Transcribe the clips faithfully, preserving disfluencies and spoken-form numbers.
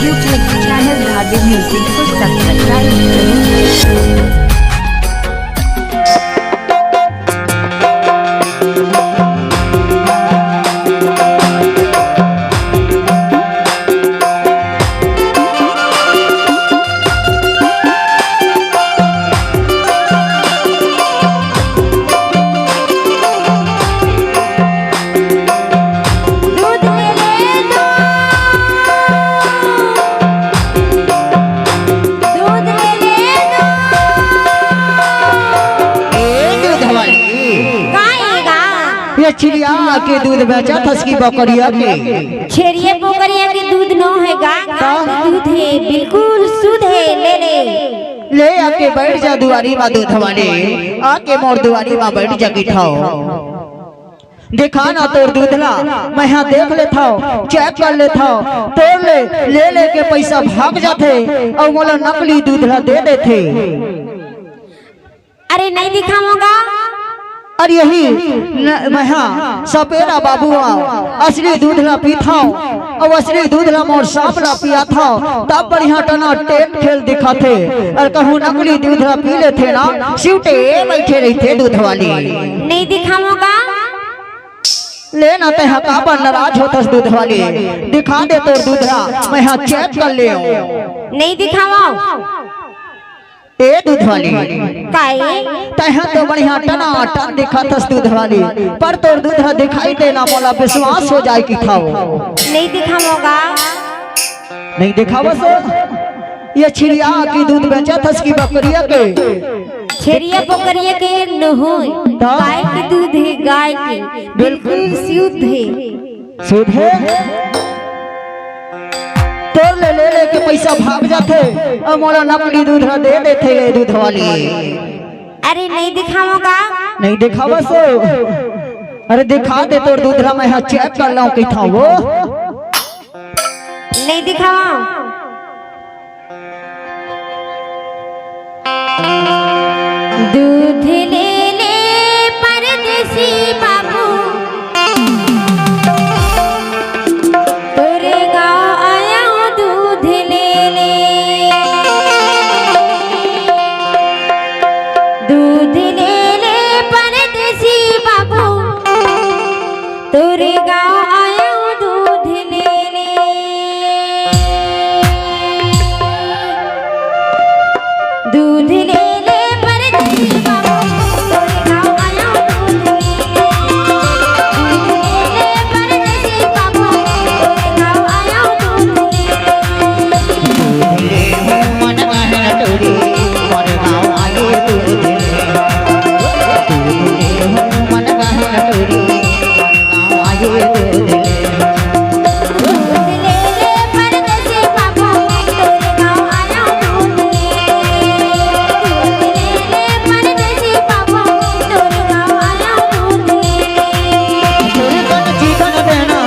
YouTube channel Bhavya Music को subscribe करें। दूध ले ले दो। दूध ले ले दो। ए दूध वाली। का ए गा? ये छेरिया के दूध बेचत हस कि बकरिया के? छेरिया बोकरिया के दूध नो हे गा, गाय के दूध हे, बिल्कुल शुद्ध हे, ले ले। ले आके बैठ जा दुआरी मा दूध वाली, आके मोर दुआरी मा बैठ जा किथाव। देखा ना तोर दूध ला, मैं हा देख लेथव, check कर लेथव, तोर ले, ले लेके पैसा भाग जाथे, अउ मोला नकली दूध ला दे देथे। अरे नहीं दिखावों गा। अरे यही न, मैं हा सपेरा बाबू आव, असली दूध ला पीथव, अउ असली दूध ला मोर सांप ला पियाथव, तब बढ़िया टनाटन खेल दिखाथे। अउ कहूँ नकली दूध ला पी लेथे ना, सिउटे बइठे रहिथे दूध वाली। नहीं दिखावों गा। ले ना, तैं हा काबर नाराज होथस दूध वाली? दिखा दे तोर दूध ला, मैं हा check कर लेवों। नहीं दिखावों। ए दूध वाली। काई? तैं हा तो बढ़िया टनाटन दिखाथस दूध वाली, पर तोर दूध ला दिखाई दे ना, मोला विश्वास हो जाय किथाव। नहीं दिखावों गा। नहीं दिखावस? ये छेरिया के दूध बेचत हस कि बकरिया के? छेरिया बकरिया के नोहे, तो? गाय के दूध हे, गाय के, बिल्कुल शुद्ध हे। शुद्ध हे? तोर ले, ले लेके पैसा भाग जाथे, अउ मोला नकली दूध ला दे देथे ये दूध वाली। अरे नहीं दिखावों गा। नहीं दिखावस? अरे दिखा दे तोर दूध ला, मैं हा check कर लूँ किथाव। नहीं दिखावों। दूध ले ले परदेसी बाबू, तोरे गाँव आया हूँ दूध ले ले। दूध ले ले परदेसी बाबू, तोरे गाँव आया हूँ दूध ले ले। दूध ले ले परदेसी बाबू, तोरे गाँव आया हूँ दूध ले ले। दूध ले ले परदेसी बाबू, तोरे गाँव आया हूँ दूध ले ले। दूध ले हूँ मन बहन टोरी, मोर गाँव आयो दूध ले। दूध ले हूँ मन बहन टोरी, मोर गाँव आयो दूध ले। दूध ले ले परदेसी बाबू, तोरे गाँव आया हूँ दूध ले। दूध ले ले परदेसी बाबू, तोरे गाँव आया हूँ दूध ले। थोड़कन चिकन देना,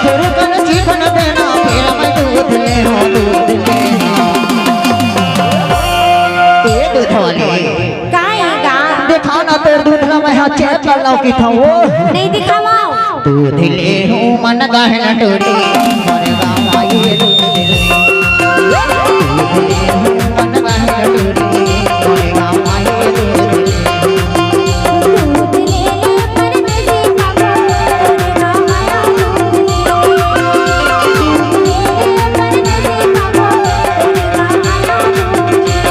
थोड़कन चिकन देना, फेर मैं दूध ले हूँ, दूध ले हूँ। ए दूध वाली। काई गा? दिखा ना तोर दूध ला, मैं हा check कर लूँ किथाव। नहीं दिखावों। दूध ले हूँ मन बहन टोरी, मोर गाँव आयो दूध ले। दूध ले हूँ मन बहन टोरी, मोर गाँव आयो दूध ले। दूध ले ले परदेसी बाबू, तोरे गाँव आया हूँ दूध ले। दूध ले ले परदेसी बाबू, तोरे गाँव आया हूँ दूध ले।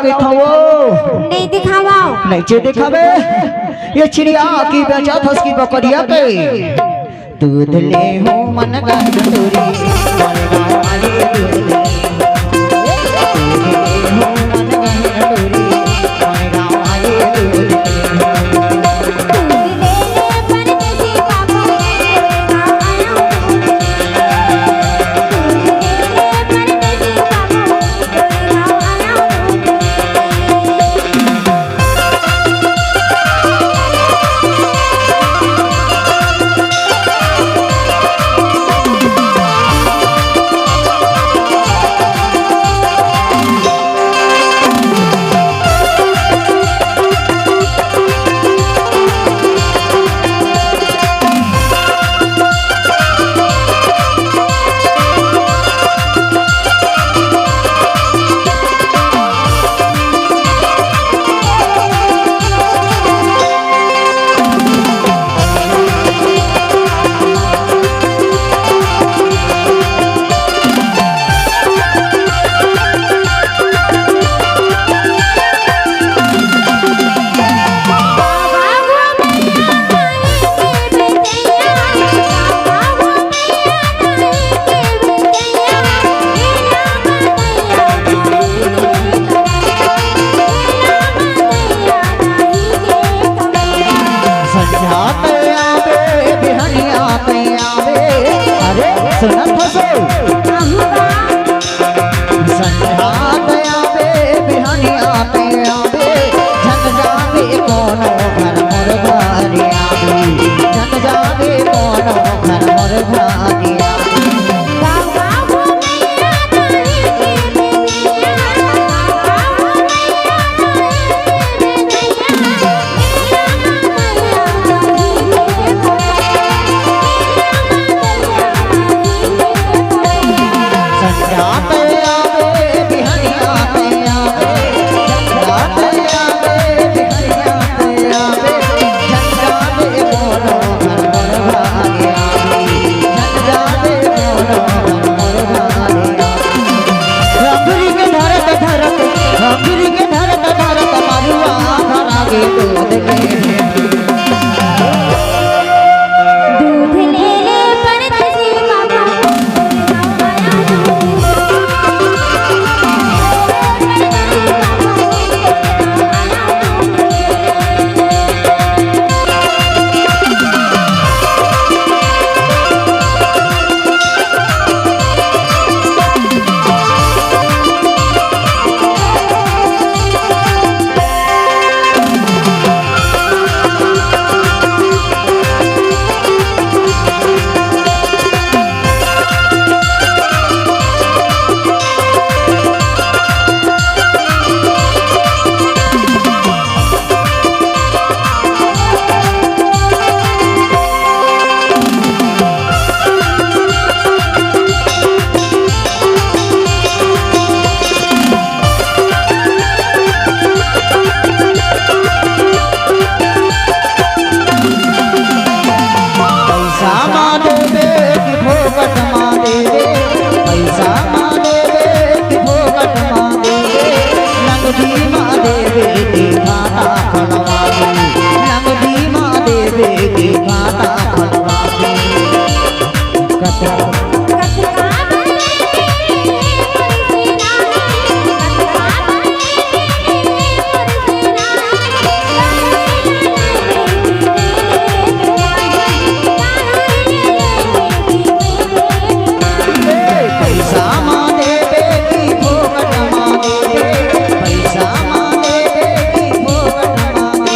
दिखावो। नहीं दिखावो। नहीं चे दिखावे। ये चिड़िया की बेचत हस की बकरिया के। दूध ले हो मन गंडोरी। संझा तैयार, बिहनिया तैयार। अरे सुनत हसो। संझा तैयार, बिहनिया तैयार। झन जाबे कोनो घर मोर घरिया। झन जाबे कोनो घर मोर घरिया। अंगुरी के धरत धरत, अंगुरी के धरत धरत मरुआ भरा गे दूध के। दूध ले ले परदेसी बाबा। पैसा मा देबे कि फोकट मा देबे, पैसा मा देबे कि फोकट मा देबे, नगदी मा देबे कि खाता खोलवा दे, नगदी मा देबे कि खाता खोलवा दे। कतरा पैसा मा देबे कि फोकट मा देबे, पैसा मा देबे कि फोकट मा देबे,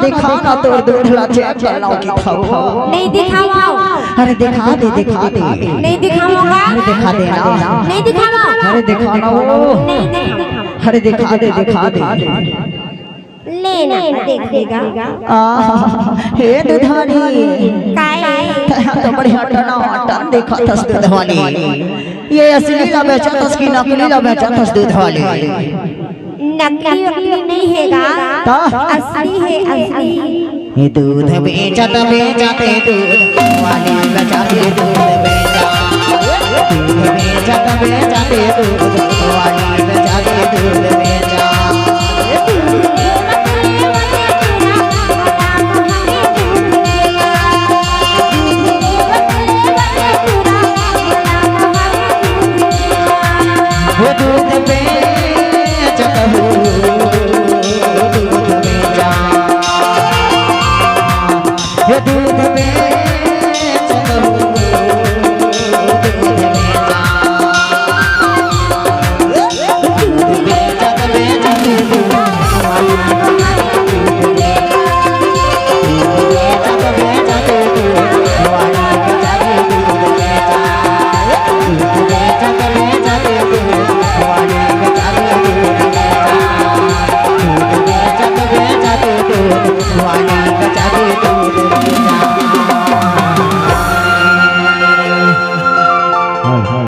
दिखा ना तोर दूध ला, चेक कर लव किथंव। नहीं दिखावंव। अरे दिखा दे, दिखा दे। नहीं दिखावंव। अरे दिखा दे ना। नहीं दिखावंव। अरे दिखा ना वो। नहीं दिखावंव। अरे दिखा दे, दिखा दे। ले ना, देख लेगा। आहा, हे दूध वाली। काय? तैं तो बड़े टनाटन दिखत हस दूध वाली। ये असली ला बेचत हस कि नकली ला बेचत हस दूध वाली? नकली वकली नहीं हे गा। त? असली हे, असली। ये दूध बेचत बेचत दूध वाली बेचत दूध बेचत। दूध बेचत बेचत दूध